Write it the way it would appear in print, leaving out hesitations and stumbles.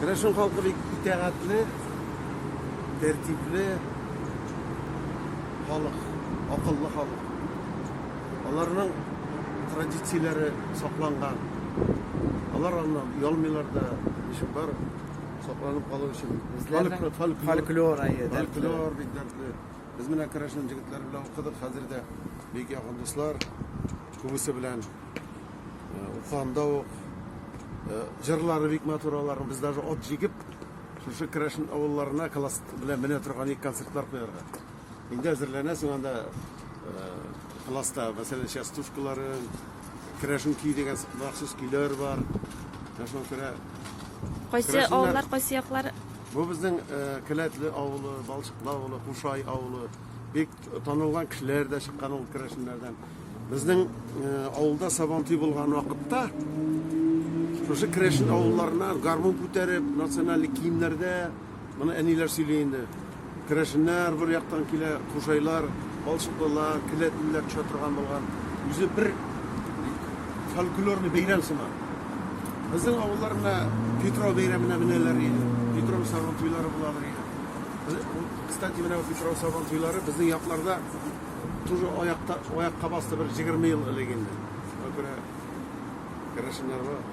Керәшен халкы бик итәгатьле, тәртипле халык, акыллы халык. Аларның традицияләре сакланган. Алар аннан оялмыйлар да, ничек бар, сакланып калу өчен. Үзләренең фольклор, әйе, дәртле. Фольклор бик дәртле. Без менә керәшен җегетләре белән укыдык, хәзер дә бик якын дуслар. Күбесе белән укыганда ук җырлары бик матур аларның. Без даже ат җигеп, шушы керәшен авылларына класс белән менә торган ик концертлар куярга. Инде әзерләнәсең анда класста, мәсәлән, частушкалары, керәшен көй дигән махсус көйләр бар. Менә шуңа күрә Кайсы авыллар, кайсы яклар? Бу безнең Келәтле авылы, Балчыклы авылы, Кушай авылы. Бик танылган кешеләр дә чыккан ул керәшеннәрдән. Безнең авылда Сабантуй булган вакытта шушы керәшен авылларына гармун күтәреп, националь киемнәрдә, моны әниләр сөйли инде. Керәшеннәр бер яктан килә, кушайлар, балчыклылар, келәтлеләр төшә торган булган. Үзе бер фольклорный бәйрәм сыман. Безнең авыллар менә Петров бәйрәменә менәләр иде. Петров Сабантуйлары буладыр иде. Кстати, менә Петров Сабантуйлары безнең якларда тоже аякта, аякка басты бер 20 ел элек инде. Шуңа күрә керәшеннәр бар.